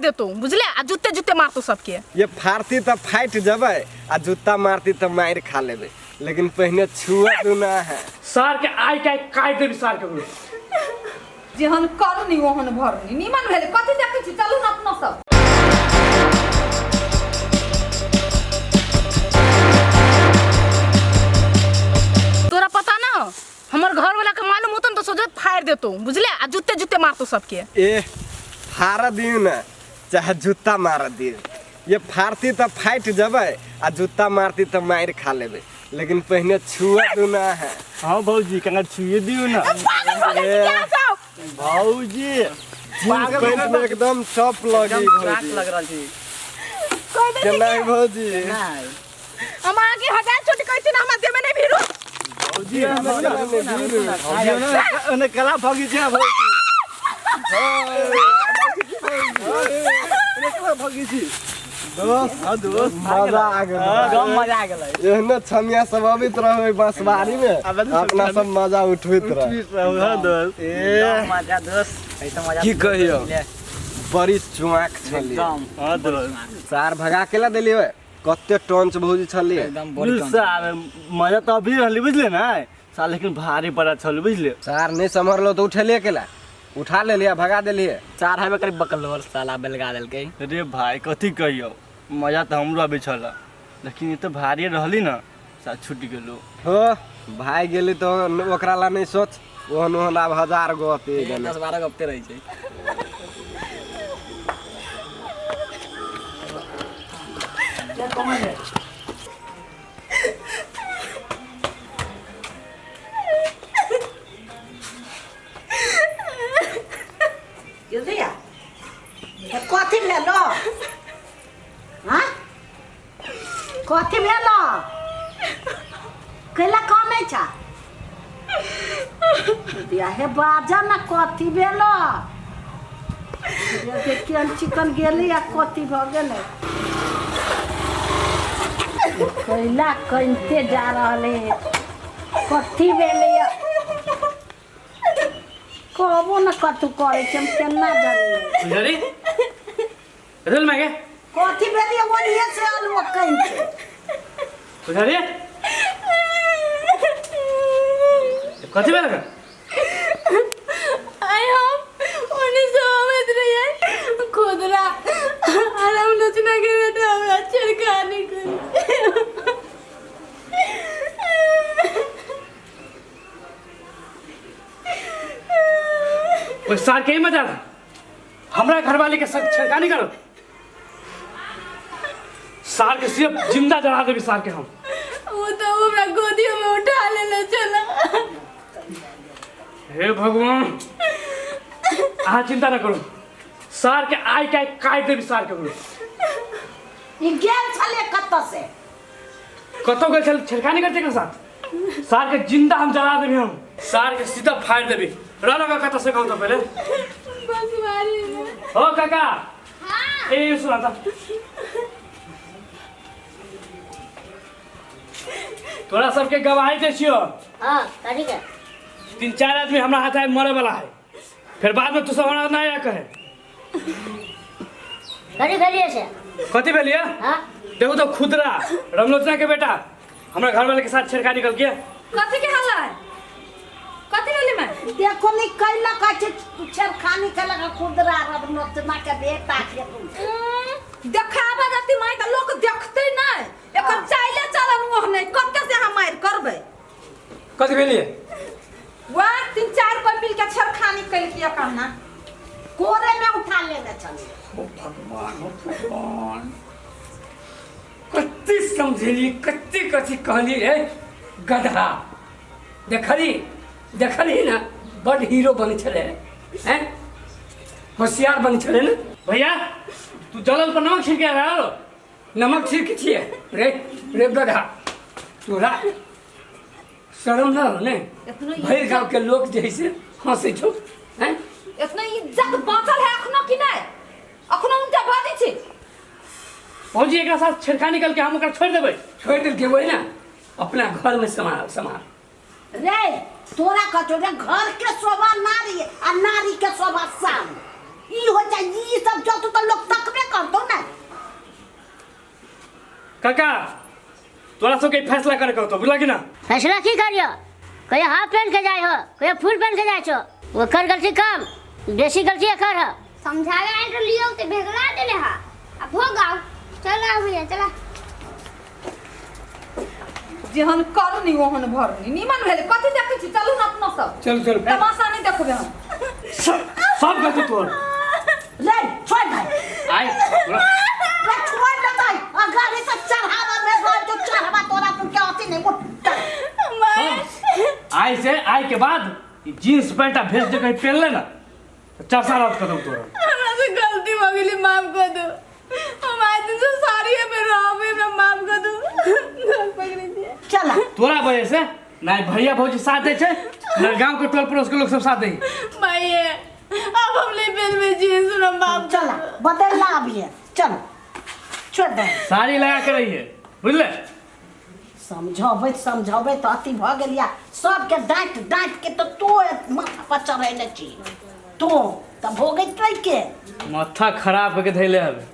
देतौ बुझले, आ जूते जूते मारतौ सबके। ये फाड़ती तऽ फाटि जेबै आ जूता मारती तऽ मारि खा लेबै, लेकिन पहिने छुआ दूना है। सार के आइ काइ काटि देबी सार के। जेहन करनी ओहन भरनी निमन भेलै। कथी देखै छी? चलू ने अपना सब। तोरा पता ना हो, हमर घर वाला के मालूम होतो न तो सोझे फाड़ देतो बुझले, आ जूते जूते मारतो सबके। ए फाड़ दियौ ने चाहे जूता मार दियौ, ये फाड़ती तऽ फाटि जेबै आ जूता मारती तऽ मारि खा लेबै, लेकिन पहिने छुआ दूना है। हाँ भौजी, कना छुए दियौ ना। पागल भऽ गेल छी क्या सब? भौजी जींस पैंट में एकदम टॉप लगी भौजी। लग रहल छी। कहि दै छी। केना है भौजी? नहि। हम अहाँके हजार चोट कहै छी ने, हमरा देमे नहि भिरू। भौजी ओने कला भौजी छै भौजी। ओने कला भौजी छी। दोस्त। हाँ दोस्त। मजा आ गेल। एकदम मजा आ गेलै। एहने छमिया सब अबैत रहै बांसबाड़ी में, अपना सब मजा उठबैत रह। हाँ दोस्त। ए एकदम मजा दोस्त, ऐसे मजा की कहियौ? बड़ी चुआक छलियै। एकदम। हाँ दोस्त। सार भगा के ला देलियै, कते टंच भौजी छलियै। एकदम बड़ी बुझ सार मजा तऽ अभी रहली बुझले ना सार, लेकिन भारी बड़ा छल बुझले। सार नहीं सम्हरलो तो उठेलिए केला, उठा लेलिए भगा देलिए। चार हेबे करी बकलोर साला बेलगा देलकै। अरे भाई कथी कहियौ, मजा तऽ हमरो अबै छल, लेकिन ई तऽ भारी रहली ना सार, छूटि गेलो। हो भाई गेली तो ओकरा ला नहीं सोच, ओहन ओहन आब हजार गो अते गेलै। 10-12 गप्पे रहै छै। गिरदिया कथी भेलो? हाँ कथी भेलो? कैला कनै छा दिया? हे बाजा ना, कथी भेलो? केहन चिकन गेली आ कथी भऽ गेलै? कैला कनिते जा रहल है? कथी भेलै? कहबो न कथू करै छै, हम केना जानिए? बुझली रेल में गे। कथी भेलै? ओनिए से आलू कनिते। बुझली कथी भेल? आइ हम ओने से अबैत रहियै खुदरा आराम नचना के बेटा हमरा छेड़खानी करी। ओइ सार के ही मजा हमरा घरवाली के संग छेड़खानी करो, सार के सिर्फ जिंदा जला देबी सार के हम। वो तो हमरा गोदियों में उठा लेले छला। हे भगवान, अहाँ चिंता न करू, सार के आइ काइ काटि देबी सार के। ई गेल छलै कतऽ से? कतौ गेल छल छेड़खानी करते के साथ, सार के जिंदा हम जला देबी, हम सार के सीधा फाड़ देबी। रह लगा कतौ से कहू तो पहले। बस मारी में। हो काका, ए सुना था तोरा सबके गवाही दै छियो। हाँ कथी के? 3-4 आदमी हमरा हाथ आबि मरे वाला है, फिर बाद में तू सब हमरा ना आया कहे। कथी भेलिए से? कथी भेलिए? हाँ। देखो तो खुदरा रमलोचना के बेटा हमरा घर वाले के साथ छेड़खानी कर के। कथी के हल्ला है? कथी भेली मैं? देखो नहीं कैला कहै छै छेड़खानी केलक खुदरा रमलोचना के बेटा के तू। देखाबा जति माय त लोक देखते नै, एकर चाइले चलन ओह नै, कते से हम मारि करबै? कथी भेलिए? वाह 3-4 कोई मिल के छेड़खानी कैलकी कहना। कोरे में उठा लेने छलियै। ओ भगवान, ओ भगवान, कते समझेली, कते कथी कहली रे गधा। देखली देखली ना, बड हीरो बनै छलै हैं, होशियार बनै छलै ने। भैया तू जलल पर नमक छिड़के रहा हो? नमक छिड़के छियै रे रे गधा, तोरा शर्म न हो ने? भरि गाँव के लोग जे है से हंसै छौ हैं। एतना इज्जत बाँचल है अखनो कि नहि? अखनो उनटा बाजै छी। भौजी एकरा साथ छेड़खानी करके हम ओकरा छोड़ि देबै। छोड़ि देलकै वही ना, अपना घर में सम्हाल सम्हाल। रे तोरा कथो रे, घर के शोभा नारी आ नारी के शोभा शान। ई हो जाए ई सब जो तू तो लोग तकबे करतो ना। काका तोरा सबके फैसला करे के होतो, बुझला कि ना? फैसला की करियो? कहियो हाफ पेंट के जाय हो, कहियो फुल पेंट के जाय छो। ओकर गलती कम, बेसी गलती एकर ह। समझावे आयल रहलियो ते भेगला देले हा। आ भोग आओ, चल आओ भैया चला। जेहन करनी ओहन भरनी निमन भेलै। कथी देखै छी? चलू ने अपना सब। चल चल। तमाशा नहीं देखबै हम। सब गलती तोर। रे छोड़ दे। आइ तोरा। रे छोड़ दे भाई, अगर इसे चढ़ावा में रह जो चढ़ावा तोरा तू क्या होती नहीं उठ। आइ से आइ के बाद ई जींस पैंट आ भेज दे कहीं पहन ले ना तो 4 साल और कदम तोरा। हमरा से गलती हो गेली, माफ कर दो। हम आज दिन से सारी में रहबे, हमरा माफ कर दो। पकड़ दिए। चला। तोरा वजह से ना भैया भौजी साथ दे छे ना गांव के टोल पड़ोस के लोग सब साथ दे। भाई अब हम नहीं पहन में जींस, हमरा माफ। चला बदल ला अभी है, चल छोड़ दे। साड़ी लगा के रहिए बुझले। समझाबै समझाबै तो अति भ गेलिया सबके डांट डांट के तो तू माथा पर चढ़ेने छी तू त भोगैत रहि के माथा खराब करके धैले हवे।